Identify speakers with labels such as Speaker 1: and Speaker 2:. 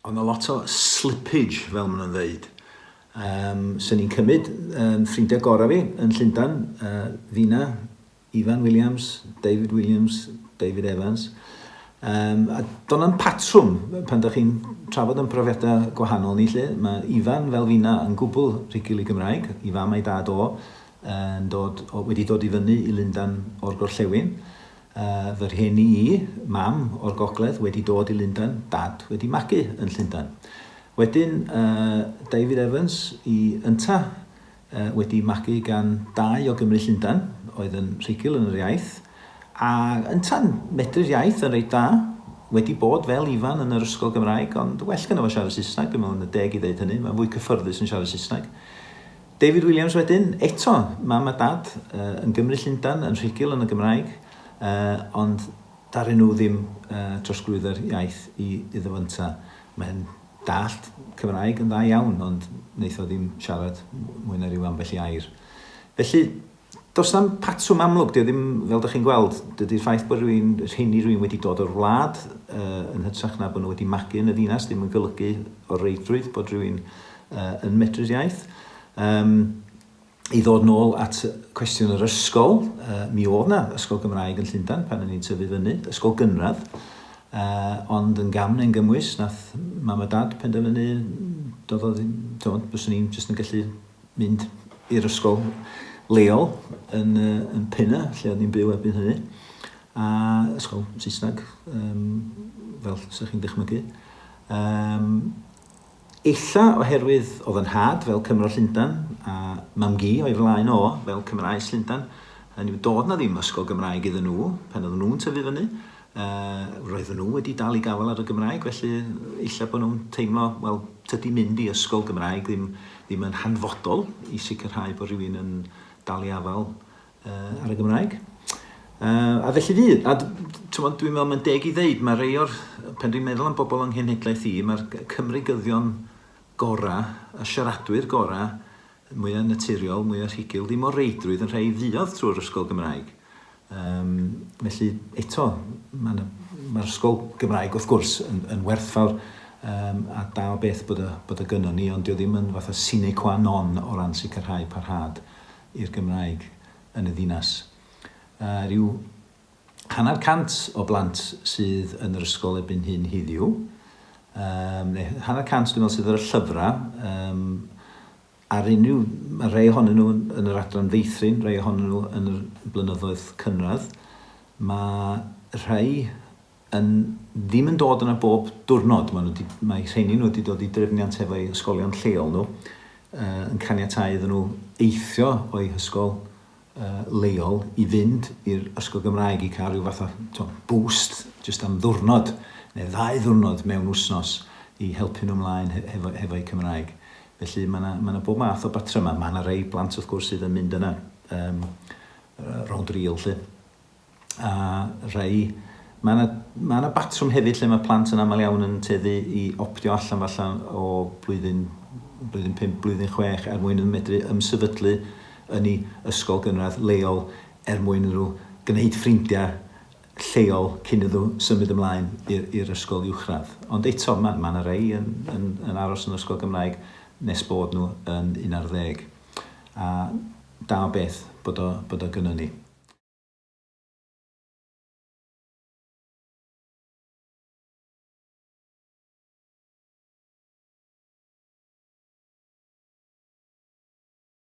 Speaker 1: Oedd 'na lot o slippage, fel maen nhw'n ddeud. Um, Swn i'n cymryd um, ffrindiau gorau fi yn Llundain, uh, Fina, Ifan Williams, David Williams, David Evans. Um, a do'n am patrwm pan da chi'n trafod yn profiadau gwahanol ni lle. Mae Ifan fel Fina yn gwbl rhugl i Gymraeg, i fam a'i dad o, yn dod, o, wedi dod i fyny i Lundain o'r gorllewin. Fy rhieni i, mam o'r gogledd, wedi dod i Lundain, dad wedi magu yn Llundain. Wedyn, David Evans i ynta, wedi magu gan dau o Gymry Llundain, oedd yn rhugl yn yr iaith, a ynta'n medru'r iaith yn reit dda, wedi bod fel Ifan yn yr ysgol Gymraeg, ond well gynno fo siarad Saesneg, dwi'n meddwl yn y deg i ddeud hynny, mae'n fwy cyffyrddus yn siarad Saesneg. David Williams wedyn, eto, mam a dad yn Gymry Llundain, yn rhugl yn y Gymraeg, ond ddaru nhw ddim trosglwyddo'r iaith i iddo fo ynta. Mae'n dallt Cymraeg yn dda iawn, ond wneith o ddim siarad mwy na rhyw ambell i air. Felly, does na'm patrwm amlwg, 'di o ddim, fel dych chi'n gweld, dydy'r ffaith bod rhywun, rheini rhywun wedi dod o'r wlad yn hytrach na bod nhw wedi magu yn y ddinas ddim yn golygu o reidrwydd bod rhywun yn medru'r iaith. Um, I ddod nôl at cwestiwn yr ysgol, uh, mi oedd na ysgol Gymraeg yn Llundain pan o'n i'n tyfu fyny, ysgol gynradd, uh, ond yn gam neu'n gymwys, nath mam a dad penderfynu doedd o ddim, ti'n byswn i'n jyst yn gallu mynd i'r ysgol leol yn, uh, yn Pinner, lle o'n i'n byw erbyn hynny, a ysgol Saesneg, um, fel sy'ch chi'n dychmygu. Um, Ella oherwydd oedd 'y nhad fel Cymro Llundan a mam-gu o'i flaen o fel Cymraes Llundan, hynny yw doedd 'na ddim ysgol Gymraeg iddyn nhw pan oedden nhw'n tyfu fyny, yy roedden nhw wedi dal i gafael ar y Gymraeg felly ella bod nhw'n teimlo wel tydi mynd i ysgol Gymraeg ddim ddim yn hanfodol i sicrhau bod rhywun yn dal i afael ar y Gymraeg. A felly fydd. A tymod, dwi'n meddwl mae'n deg i ddeud, mae rei o'r, pan dwi'n meddwl am bobl yng nghenhedlaeth i, mae'r Cymreigyddion gorau, y siaradwyr gorau, mwyaf naturiol, mwyaf rhugl, ddim o reidrwydd yn rhai fuodd trwy'r ysgol Gymraeg. Um, felly, eto, mae'r ma ysgol Gymraeg, wrth gwrs, yn, yn werthfawr um, a da o beth bod y, bod y gynnon ni, ond dio ddim yn fatha sine qua non o ran sicrhau parhad i'r Gymraeg yn y ddinas. A rhyw hanner cant o blant sydd yn yr ysgol erbyn hyn hiddiw. Um, neu hanner cant dwi'n meddwl sydd ar y llyfrau. Um, ar unrhyw, mae rhai ohonyn nhw yn yr adran feithrin, rhai ohonyn nhw yn yr blynyddoedd cynradd. Mae rhai yn ddim yn dod yna bob diwrnod. Maen nhw 'di, mae rheini nhw wedi dod i drefniant hefo'u ysgolion lleol nhw, uh, yn caniatáu iddyn nhw eithrio o'u hysgol uh, leol i fynd i'r ysgol Gymraeg i cael rhyw fath o to, boost jyst am ddwrnod neu ddau ddwrnod mewn wsnos i helpu nhw ymlaen hefo, hefo'u Cymraeg. Felly mae yna, mae yna bob math o batrymau. Mae yna rei blant wrth gwrs sydd yn mynd yna um, rownd rîl 'lly. A rhai... Mae yna, mae yna batrwm hefyd lle mae plant yn aml iawn yn tueddu i optio allan falle o blwyddyn, blwyddyn 5, blwyddyn 6 er mwyn medru ymsefydlu yn ei ysgol gynradd leol er mwyn iddyn nhw gwneud ffrindiau lleol cyn iddyn nhw symud ymlaen i'r ysgol uwchradd. Ond eto, mae, mae yna rei yn, yn, yn aros yn yr ysgol Gymraeg nes bod nhw yn 11. A da o beth bod o, bod o gynnon ni.